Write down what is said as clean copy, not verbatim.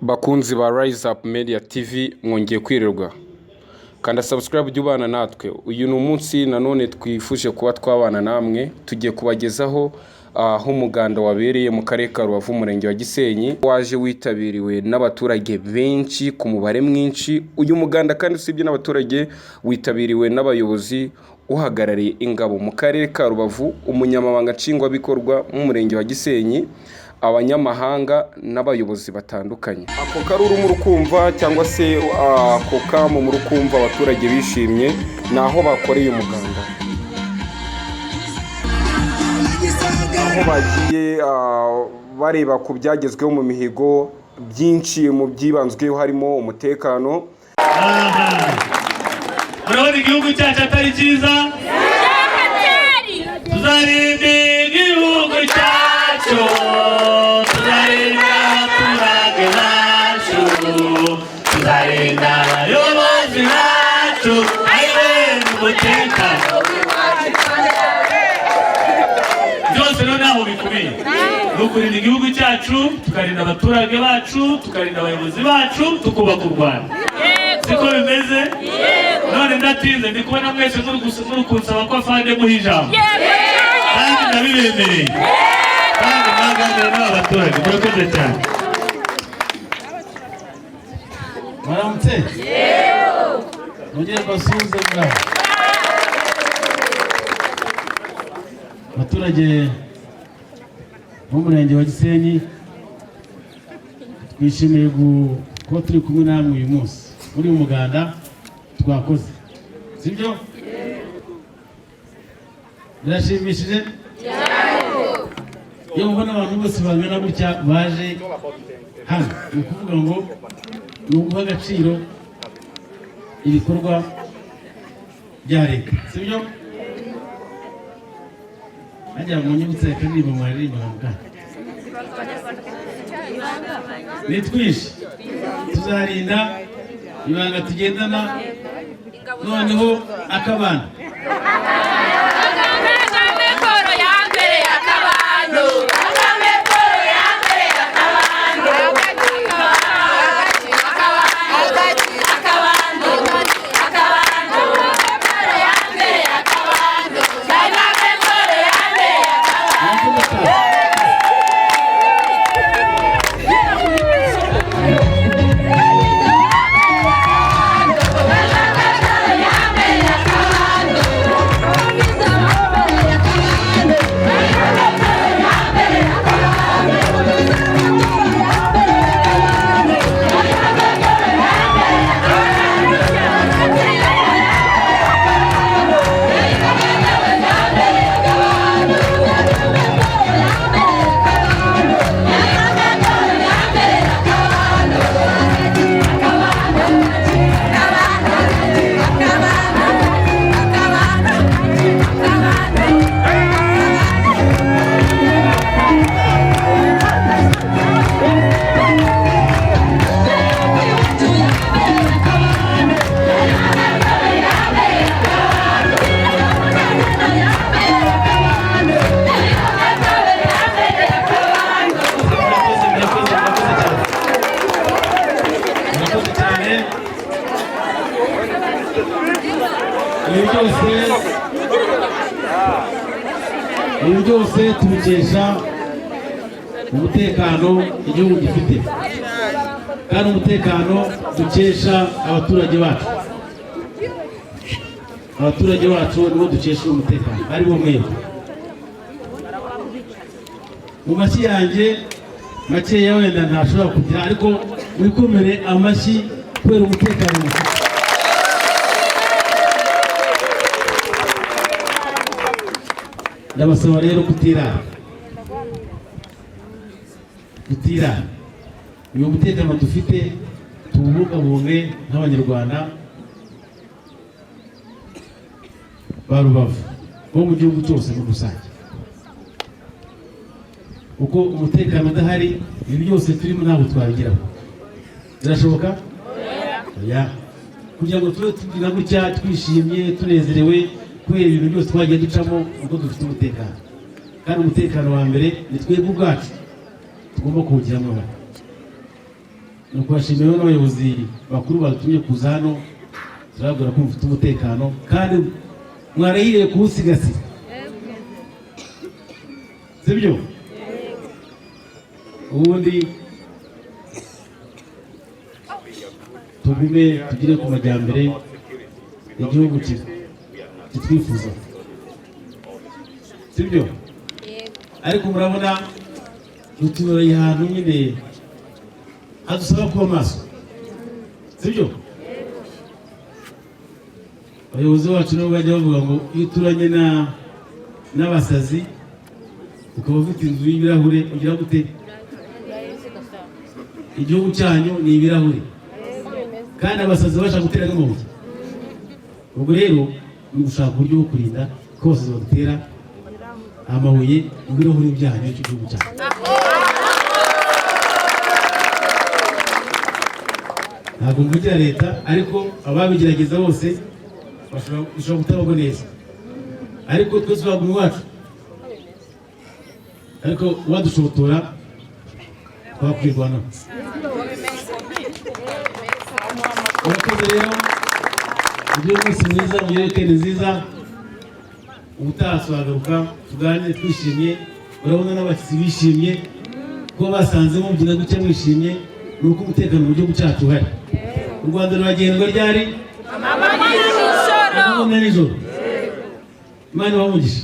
Bakunzi ba Rise Up Media TV, mwongeye kwirirwa. Kanda subscribe ujye ubana natwe. Uyu ni umunsi nanone twifuje kuba twabana namwe. Tugiye kubagezaho aho umuganda wabereye mu karere ka Rubavu, umurenge wa Gisenyi, waje witabiriwe n'abaturage benshi ku mubare mwinshi. Uyu muganda kandi usibye n'abaturage, witabiriwe n'abayobozi, uhagarariye ingabo mu karere ka Rubavu, umunyamabanga nshingwabikorwa w'umurenge wa Gisenyi, abanyamahanga n'abayobozi batandukanye. Ako karuru muri kumva cyangwa se ako kamo muri kumva abaturage bishimye, ni aho bakoreye umuganda, aho bagiye bareba ku byagezweho mu mihigo. Byinshi mu byibanzweho harimo umutekano. Murabona igihugu cyacu atari cyiza? Tuzarinda igihugu cyacu, tuzarinda abaturage bacu, tuzarinda abayobozi bacu, ayiwe, umutekano byose rero ntaho bikubiye ni ukurinda igihugu cyacu, tukarinda abaturage bacu, tukarinda abayobozi bacu, tukubaka u Rwanda. Siko bimeze? None ndatinze, ndi kubona mwese muri kunsaba ko afande muha ijambo, kandi ndabibemereye, kandi mwaganira n'aba baturage. Murakoze cyane. Mwaramutse, mwongere mbasuhuze. Muraho abaturage b'umurenge wa Gisenyi, twishimiye kuba turi kumwe namwe uyu munsi muri uyu muganda twakoze, sibyo? Birashimishije iyo mubona abantu bose bangana gutya baje hano. Ni ukuvuga ngo ni uguha agaciro ibikorwa bya leta, sibyo? Nagira ngo nyibutse akaririmbo mwaririmbaga mukanya. Ni twinshi tuzarinda ibanga tugendana, noneho akabana. Kagame Paul ya mbere akabando, Kagame Paul ya mbere akabando, akabando, akabando, Paul ya mbere akabando, Kagame Paul ya mbere akabando. Murakoze cyane. Murakoze, murakoze, murakoze cyane, murakoze cyane. Ibi byose tubikesha umutekano igihugu gifite, kandi umutekano dukesha abaturage bacu. Abaturage bacu nibo dukesha uwo mutekano, ari bo mwebwe. Mu mashyi yanjye makeya wenda ntashobora kugira, ariko wikomere amashyi kubera umutekano mufite. Ndabasaba rero kutirara, kutirara. Uyu mutekano dufite tuwubungabunge nk'Abanyarwanda ba Rubavu, bo mu gihugu cyose muri rusange, kuko umutekano udahari ibi byose turimo ntabwo twabigeraho. Birashoboka? Oya. Kugira ngo tube tugira gutya twishimye, tunezerewe kubera ibintu byose twagiye ducamo, uko dufite umutekano. Kandi umutekano wa mbere ni twebwe ubwacu tugomba kuwugiramo uruhare. Ni ukubashimira n'abayobozi bakuru batumye kuza hano. Turababwira ko mufite umutekano kandi mwarahiriye kuwusigasira, sibyo? Ubundi tugume tugere ku majyambere igihugu kitwifuza, sibyo? Ariko murabona duturanye ahantu nyine hadusaba kuba maso, sibyo? Abayobozi bacu nabo bajya bavuga ngo iyo uturanye n'abasazi ukaba ufite inzu y'ibirahure ugira gute? Igihugu cyanyu ni ibirahure kandi abasazi babasha gutera n'amabuye. Ubwo rero ni ugushaka uburyo bwo kurinda ko abasazi badutera amabuye mu birahuri byanyu cy'igihugu cyanyu. Ntabwo mvugira leta, ariko ababigerageza bose bashobora kutabagwa neza, ariko twese twaguma iwacu, ariko uwadushotora twakwirwanaho. Murakoze rero, mugire umunsi mwiza, mugire weekend nziza. Ubutaha tuzagaruka tuganire twishimye. Urabona n'abashyitsi bishimye kuba basanze mubyina gutya mwishimye, ni uko umutekano mu gihugu cyacu uhari. U Rwanda ruragendwa ryari? Amanywa nijoro. Imana ibahe umugisha.